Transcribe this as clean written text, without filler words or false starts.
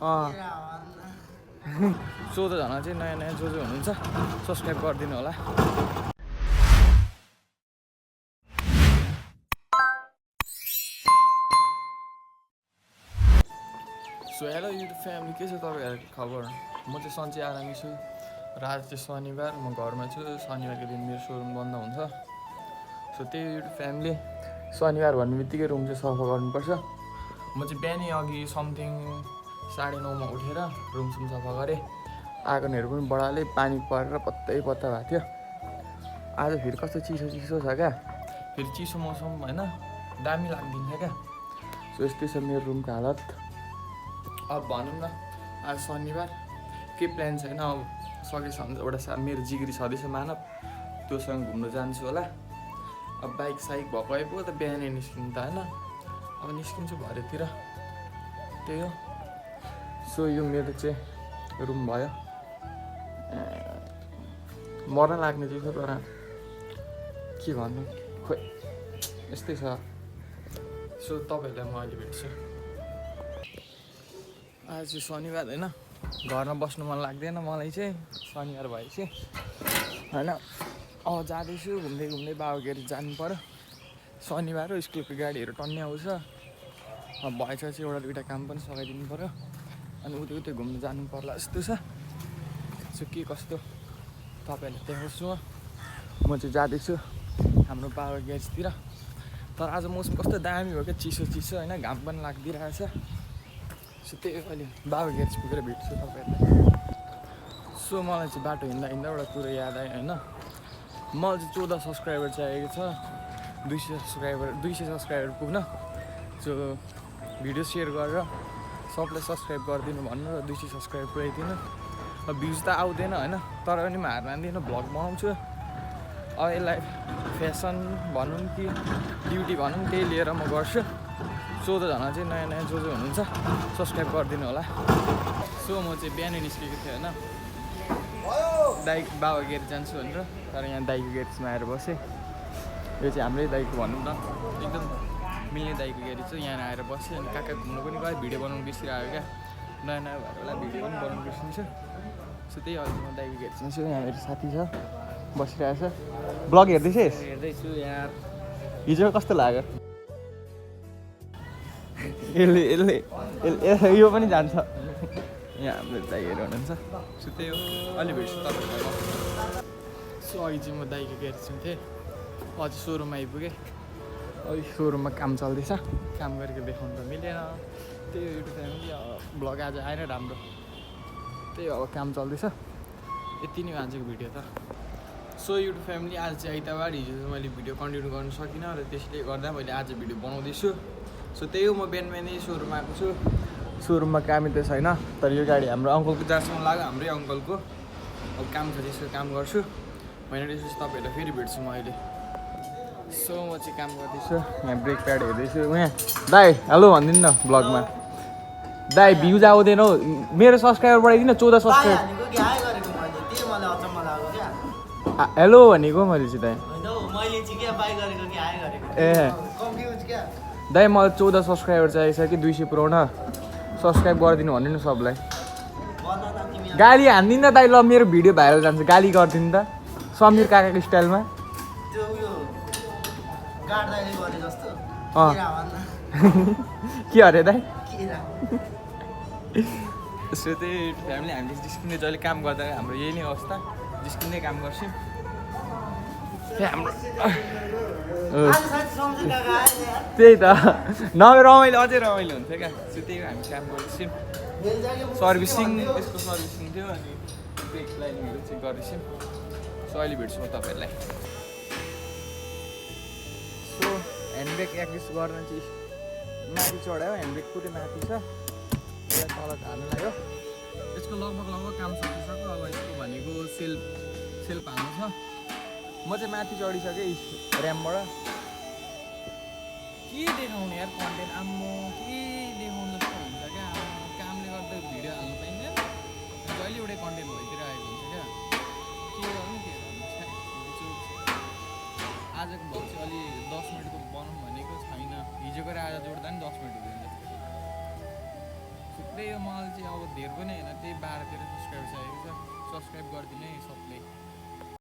14जना चाहिँ नयाँ नयाँ जो हुनुहुन्छ सब्सक्राइब गरिदिनु होला। सो हेलो युट्युब फ्यामिली, के छ तपाईँहरूको खबर? म चाहिँ सन्चै आरामी छु र आज चाहिँ शनिबार, म घरमा छु। शनिबारको दिन मेरो सोरुम बन्द हुन्छ। सो त्यही युट्युब फ्यामिली, शनिबार भन्ने बित्तिकै रुम चाहिँ सफा गर्नुपर्छ। म चाहिँ बिहानै अघि समथिङ 9:30मा उठेर रुमसुम सफा गरेँ। आँगनहरू पनि बडाले पानी परेर पत्तै पत्ता भएको थियो। आज फेरि कस्तो चिसो चिसो छ क्या, फेरि चिसो मौसम होइन, दामी लाग्दिन्छ क्या। सो यस्तै छ मेरो रुमको हालत। अब भनौँ न, आज शनिबार के प्लान छैन। अब सकेसम्म एउटा मेरो जिग्री छँदैछ मानव, त्योसँग घुम्न जान्छु होला। अब बाइक साइक भएको आइपुग्यो त बिहानै निस्किनु त होइन, अब निस्किन्छु भरेतिर, त्यही हो। सो यो मेरो चाहिँ रुम भयो। मर्न लाग्ने चाहिँ तर के भन्नु, खोइ यस्तै छ। सो तपाईँहरूलाई म अहिले भेट्छु। आज चाहिँ शनिबार होइन, घरमा बस्नु मन लाग्दैन मलाई चाहिँ, शनिबार भएपछि होइन। अब जाँदैछु घुम्दै घुम्दै बाबुगिरी जानु पऱ्यो। शनिबार हो, स्कुलको गाडीहरू टन्नै आउँछ। अब भएछ चाहिँ एउटा दुइटा काम पनि सघाइदिनु पऱ्यो, अनि उतै उतै घुम्नु जानु पर्ला जस्तो छ। सो के कस्तो तपाईँहरूलाई देखाउँछु। म चाहिँ जाँदैछु हाम्रो बाबा ग्यारेजतिर। तर आज मौसम कस्तो दामी भयो क्या, चिसो चिसो होइन, घाम पनि लाग्दिरहेछ। सो त्यही अहिले बाबा ग्यारेज पुगेर भेट्छु तपाईँहरूलाई। सो मलाई चाहिँ बाटो हिँड्दा हिँड्दा एउटा कुरो याद आयो होइन, मलाई चाहिँ 14 सब्सक्राइबर चाहिएको छ। 200 सब्सक्राइबर पुग्न। सो भिडियो सेयर गरेर सबलाई सब्सक्राइब गरिदिनु भन्नु र 200 सब्सक्राइब पुऱ्याइदिनु। अब भ्युज त आउँदैन होइन, तर पनि म हार मान्दिनँ, भ्लग बनाउँछु। अब यसलाई फेसन भनौँ कि ड्युटी भनौँ, त्यही लिएर म गर्छु। 14जना चाहिँ नयाँ नयाँ जो हुनुहुन्छ सब्सक्राइब गरिदिनु होला। सो म चाहिँ बिहानै निस्केको थिएँ होइन, दाइ बाबा ग्यारेज जान्छु भनेर, तर यहाँ दाइको ग्यारेजमा आएर बसेँ। यो चाहिँ हाम्रै दाइको भनौँ न, एकदम मिल्ने दाइको ग्यारेज चाहिँ यहाँ आएर बसेँ। अनि काका घुम्नु पनि गयो, भिडियो बनाउनु बिर्सिरहेको क्या, नयाँ नयाँ भएर होला भिडियो पनि बनाउनु बिर्सिन्छ। सो त्यही अहिले म दाइको ग्यारेजमा छु। यहाँ मेरो साथी छ बसिरहेको छ। ब्लग हेर्दैछस्? हेर्दैछु यार। हिजो कस्तो लाग्यो? यसले यो पनि जान्छ। यहाँ हाम्रो दाइहरू हुनुहुन्छ। सो त्यही हो, अलि भेट्छु तपाईँहरूलाई। सो अघि चाहिँ म दाइको ग्यारेजमा थिएँ, अझै सोरुममा आइपुगेँ। अहिले सोरुममा काम चल्दैछ, काम गरेको देखाउनु त मिलेन। त्यही हो युट्युब फ्यामिली, ब्लग आज आएन राम्रो। त्यही हो, अब काम चल्दैछ। यति नै आजको भिडियो त। सो युट्युब फ्यामिली, आज चाहिँ आइतबार, हिजो चाहिँ मैले भिडियो कन्टिन्यू गर्न सकिनँ र त्यसले गर्दा मैले आज भिडियो बनाउँदैछु। सो त्यही हो, म बिहान बिहानै सोरुममा आएको छु। सोरुममा कामै त छैन, तर यो गाडी हाम्रो अङ्कलको जहाँसम्म लाग्यो, हाम्रै अङ्कलको। अब काम छ त्यसको काम गर्छु होइन। त्यसपछि तपाईँहरूलाई फेरि भेट्छु म अहिले। सो म चाहिँ काम गर्दैछु, यहाँ ब्रेक प्याड हेर्दैछु। यहाँ दाइ हेलो भनिदिनु न ब्लगमा। दाइ भ्युज आउँदैन हौ, मेरो सब्सक्राइबर बढाइदिनु। 14 सब्सक्राइबर हेलो भनेको मैले चाहिँ दाइ। ए दाइ मलाई 14 सब्सक्राइबर चाहिएको छ कि 200 पुऱ्याउन। सब्सक्राइब गरिदिनु भन्नु नि सबलाई। गाली हान्दिनँ दाइ, ल मेरो भिडियो भाइरल जान्छ, गाली गरिदिनु त समीर काकाको स्टाइलमा। के अरे दाइ? सो त्यही फ्यामिली, हामीले जिस्किने जहिले काम गर्दा हाम्रो यही नै अवस्था, जिस्किने काम गर्छौँ। त्यही त, नभए रमाइलो, अझै रमाइलो हुन्थ्यो क्या। सो त्यही हो, हामी काम गर्दैछौँ। सर्भिसिङ, त्यसको सर्भिसिङ थियो, अनि ब्रेक लाइनहरू चाहिँ गर्दैछौँ। सो अहिले भेट्छु म तपाईँहरूलाई। सो ह्यान्डब्रेक एक्टिभ गर्न चाहिँ माथि चढायो, ह्यान्डब्रेक पुरै माथि छ, यसलाई तल हाल्नु लाग्यो। यसको लगभग काम सकिसक्यो। अब यसको भनेको सेल्फ हाल्नु छ। म चाहिँ माथि चढिसकेँ ऱ्यामबाट। के देखाउने यार कन्टेन्ट, आम्मो के देखाउनु जस्तो हुन्छ क्या। कामले गर्दा भिडियो हाल्नु पाइँदैन, जहिले एउटै कन्टेन्ट भइतिर आएको हुन्छ क्या। के गर्नु के गर्नु, आजको भ्लग चाहिँ अलि 10 मिनटको बनाउँ भनेको छैन। हिजोको र आज जोड्दा नि 10 मिनट हुँदैन जस्तो। त्यही हो, मलाई चाहिँ अब धेर पनि होइन, त्यही 12-13 सब्सक्राइबर चाहिएको छ। सब्सक्राइब गरिदिनु है सबले।